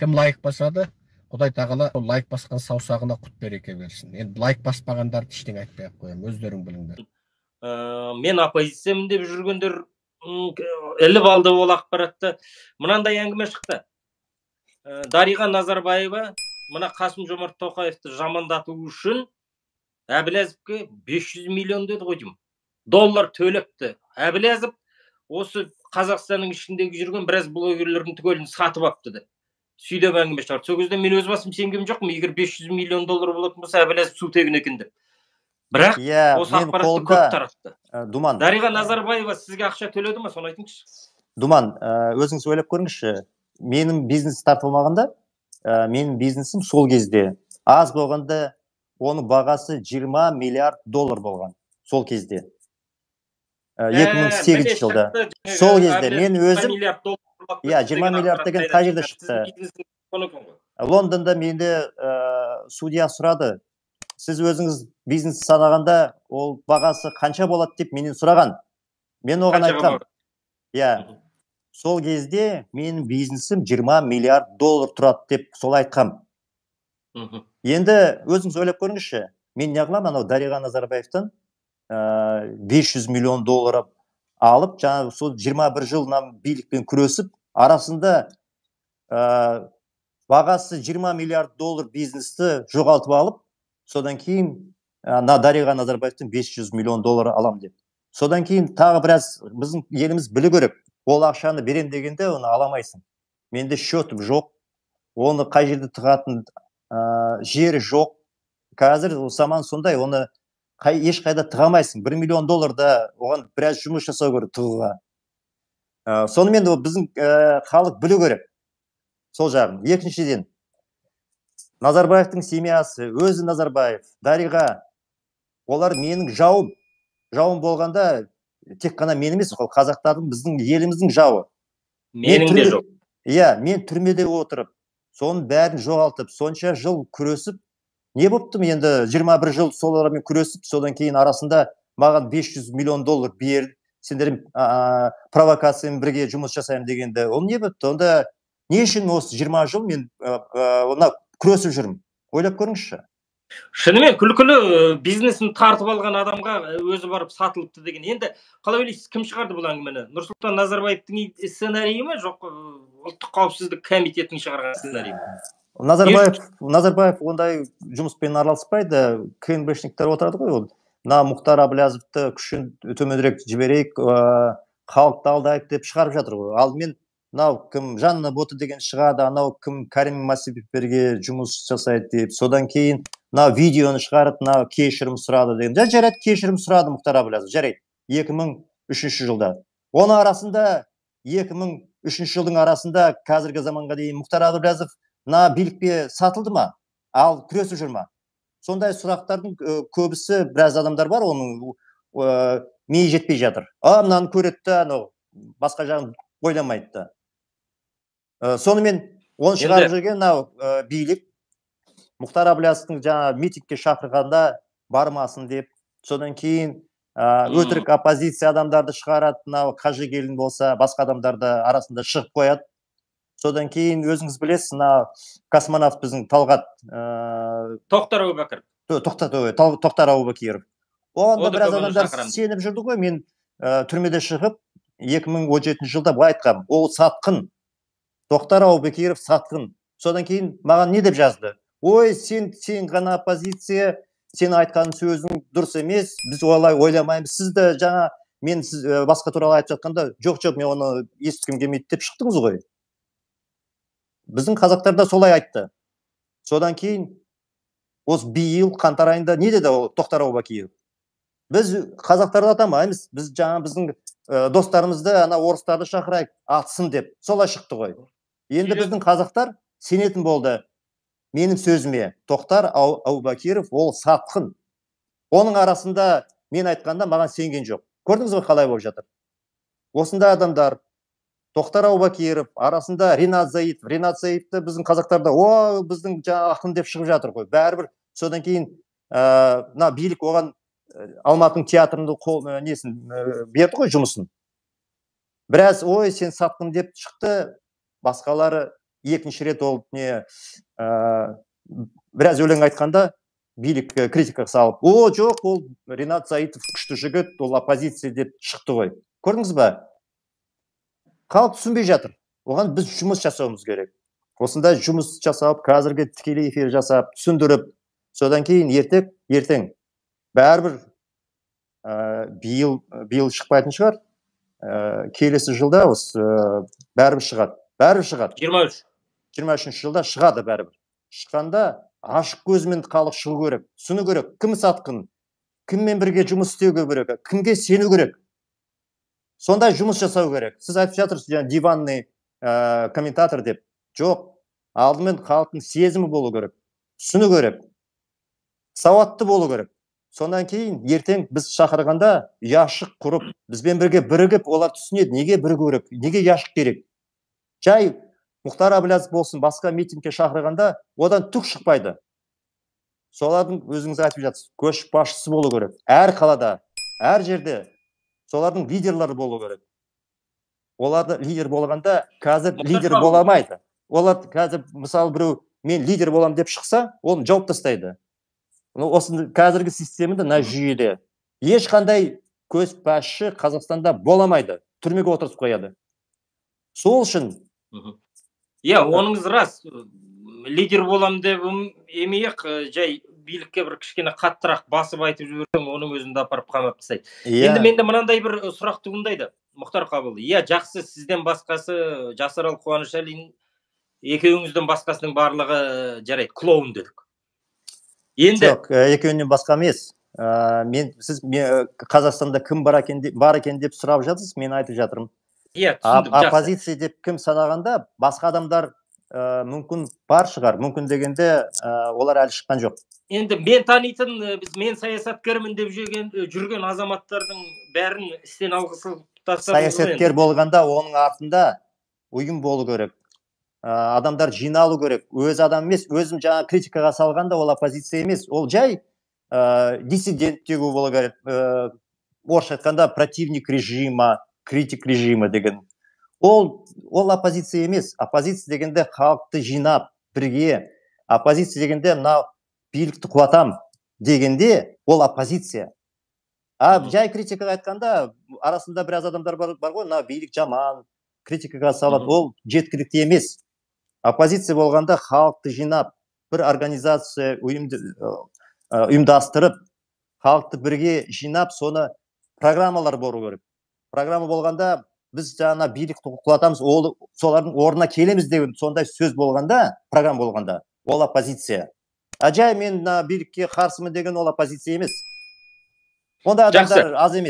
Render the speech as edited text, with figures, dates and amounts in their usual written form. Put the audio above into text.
Кім лайк басады, Құдай тағала сол лайк басқан саусағына құт береке берсін. Енді лайк баспағандарды ештеңе айтпай ақ қоямын, өздерің біліңдер. Мен оппозициямын деп жүргендер іліп алды ол ақпаратты. Мынандай әңгіме шықты. Дариға Назарбаева мына Қасым Жомарт Тоқаевты жамандату үшін Әбіләзовке 500 миллион деді ғой деймін, доллар төлепті. Әбіләзов осы Қазақстанның ішіндегі жүрген біраз блогерлердің түгелін сатып апты деп сөйлеп әңгіме шығарды. Сол кезде мен өз басым сенгем жоқпын, егер 500 миллион доллар болатын болса, Әбіләзов су тегін екен деп. Бірақ иә, осы ақпаратты көп таратты. Думан. Дариға Назарбаева сізге ақша төледі ма, соны айтыңызшы. Думан, өзіңіз ойлап көріңізші, менің бизнес тартып алмағанда, менің бизнесім сол кезде аз болғанда оның бағасы 20 миллиард доллар болған сол кезде. 2008 жылда. Сол кезде мен өзім иә, 20 миллиард деген қай жерде шықты? Лондонда менде судья сұрады. Сіз өзіңіз бизнес санағанда ол бағасы қанша болады деп менен сұраған. Мен оған айтқам. Иә. Сол кезде менің бизнесім 20 миллиард доллар тұрады деп сол айтқам. Енді өзіңіз ойлап көріңізші, мен не қыламын анау Дариға Назарбаевтан 500 миллион доллар алып, жаңа сол 21 жыл билікпен күресіп, арасында бағасы 20 миллиард доллар бизнесті жоғалтып алып, содан кейін Дариға Назарбаевтан 500 миллион доллар алам деп. Содан кейін тағы біраз біздің еліміз білу керек, ол ақшаны берем дегенде оны аламайсың. Менде счетым жоқ, оны қай жерде тығатын жері жоқ. Қазір заман сондай, оны ешқайда тығамайсың. 1 миллион долларда оған біраз жұмыс жасау керек тығуға. Сонымен біздің халық білу керек сол жағын. Екіншіден, Назарбаевтың семьясы, өзі Назарбаев, Дариға, олар менің жауым. Жауым болғанда тек қана мен емес, ол қазақтардың, біздің еліміздің жауы. Менің де жоқ. Иә, мен түрмеде отырып, соның бәрін жоғалтып, сонша жыл күресіп, не болыптым енді 21 жыл солармен күресіп, содан кейін арасында маған 500 миллион доллар бер, сендер провокациямен бірге жұмыс жасаймын дегенде, ол не болыпты? Онда не үшін осы 20 жыл мен оны күресіп жүрмін? Ойлап көріңізші. Шынымен күлкілі, бизнесін тартып алған адамға өзі барып сатылыпты деген. Енді қалай ойлайсыз, кім шығарды бұл әңгімені? Нұрсұлтан Назарбаевтың сценарийі ме, жоқ ұлттық қауіпсіздік комитетінің шығарған сценарийі ме? Назарбаев ондай жұмыспен араласпайды, КНБшниктер отырады ғой ол. Мына Мұхтар Әблязовты күшін төменірек жіберейік, халықты алдайық деп шығарып жатыр ғой. Ал мен мынау кім Жанна Бота деген шығады, анау кім Карим Масиповтерге жұмыс жасайды деп, содан кейін мынау видеоны шығарып, мынау кешірім сұрады деген. Жарайды, кешірім сұрады Мұхтар Әблязов, жарайды, 2003 жылда. Оның арасында 2003 жылдың арасында қазіргі заманға дейін Мұхтар Әблязов мына билікпе сатылды ма? Ал күресіп жүр ма? Сондай сұрақтардың көбісі, біраз адамдар бар, оның миы жетпей жатыр. А, мынаны көреді де, анау басқа жағын ойламайды да. Сонымен оны шығарып жүрген мынау билік Мұхтар Әблязовтың жаңа митингке шақырғанда бармасын деп, содан кейін өтірік оппозиция адамдарды шығарады, мынау Қажыгелдин болса, басқа адамдарды арасында шығып қояды. Содан кейін өзіңіз білесіз, мына космонавт біздің Талғат Тоқтар Әубәкіров. Тоқтар Әубәкіров. Оған да біраз адамдар сеніп жүрді ғой. Мен түрмеде шығып 2017 жылда былай айтқам, ол сатқын. Тоқтар Әубәкіров сатқын. Содан кейін маған не деп жазды? Ой, сен ғана оппозиция, сен айтқан сөзің дұрыс емес, біз олай ойламаймыз. Сіз де жаңа мен сіз басқа туралы айтып жатқанда, жоқ, мен оны естігім келмейді деп шықтыңыз ғой. Біздің қазақтар да солай айтты. Содан кейін осы биыл қаңтар айында не деді ол Тоқтар Әубәкіров? Біз қазақтарды атамаймыз, біз жаңа біздің достарымызды, ана орыстарды шақырайық, атсын деп. Солай шықты ғой. Енді біздің қазақтар сенетін болды менің сөзіме. Тоқтар Әубәкіров ол сатқын. Оның арасында мен айтқанда маған сенген жоқ. Көрдіңіз бе қалай болып жатыр? Осындай адамдар, Тоқтар Әубәкіров, арасында Ринат Заитов. Ринат Заитовты біздің қазақтарда, о, біздің жаңа ақын деп шығып жатыр ғой. Бәрібір содан кейін мына билік оған Алматының театрының несін берді ғой, жұмысын. Біраз, ой, сен сатқын деп шықты, басқалары Екінші рет ол не біраз өлең айтқанда билік критикаға салып, о жоқ, ол Ринат Заитов күшті жігіт, ол оппозиция деп шықты ғой. Көрдіңіз ба? Халық түсінбей жатыр. Оған біз жұмыс жасауымыз керек. Осындай жұмыс жасап, қазіргі тікелей эфир жасап, түсіндіріп, содан кейін ертең бәрібір биыл шықпайтын шығар, келесі жылда осы бәрібір шығады. Бәрібір шығады. 23 жылда шығады бәрібір. Шыққанда ашық көзімен халық шығу керек, түсіну керек, кім сатқын, кіммен бірге жұмыс істеу керек, кімге сену керек. Сондай жұмыс жасау керек. Сіз айтып жатырсыз, жаңа диванный комментатор деп. Жоқ, алдымен халықтың сезімі болу керек, түсіну керек, сауатты болу керек. Сондан кейін ертең біз шақырғанда ұяшық құрып, бізбен бірге бірігіп, олар түсінеді, неге бірігу керек, неге ұяшық керек. Жай Мұхтар Әблязов болсын, басқа митингке шақырғанда одан түк шықпайды. Солардың өзіңіз айтып жатсыз, көшбасшысы болу керек. Әр қалада, әр жерде солардың лидерлері болу керек. Оларды лидер болғанда қазір лидер бола алмайды. Олар қазір, мысалы, біреу мен лидер болам деп шықса, оны жауып тастайды. Осы қазіргі системада, мына жүйеде ешқандай көшбасшы Қазақстанда бола алмайды. Түрмеге отырғызып қояды. Сол үшін иә, оныңыз рас. Лидер болам деп емейік, жай билікке бір кішкене қаттырақ басып айтып жіберсең, оның өзін де апарып қамап тастайды. Иә. Енді менде мынандай бір сұрақ туындайды, Мұхтар Қабыл. Иә, жақсы, сізден басқасы Жасарал Қуанышәлин екеуіңізден басқасының барлығы жарайды, клоун дедік. Енді жоқ, екеуінен басқа емес. Мен сіз Қазақстанда кім бар екен деп сұрап жатырсыз, мен айтып жатырмын. Иә, түсіндім, жақсы. Оппозиция деп кім санағанда, басқа адамдар мүмкін бар шығар, мүмкін дегенде олар әлі шыққан жоқ. Енді мен танитын, біз мен саясаткермін деп жүрген азаматтардың бәрін істен алғысы тастадыңыз ғой енді. Саясаткер болғанда оның артында ұйым болу керек. Адамдар жиналу керек. Өз адам емес, өзім жаңа критикаға салғанда ол оппозиция емес, ол жай диссидент деуге болу керек. Орысша айтқанда противник режима, критик режима деген. Ол оппозиция емес. Оппозиция дегенде халықты жинап бірге, оппозиция дегенде мына билікті құлатам дегенде ол оппозиция. А жай критикаға айтқанда арасында біраз адамдар бар ғой, мына билік жаман, критикаға салады, ол жеткілікті емес. Оппозиция болғанда халықты жинап, бір организация ұйымдастырып, халықты бірге жинап, соны программалар болу керек. Программа болғанда біз жаңа билікті құлатамыз, ол солардың орнына келеміз деген сондай сөз болғанда, программа болғанда, ол оппозиция. А жай мен мына билікке қарсымын деген ол оппозиция емес. Ондай адамдар аз емес.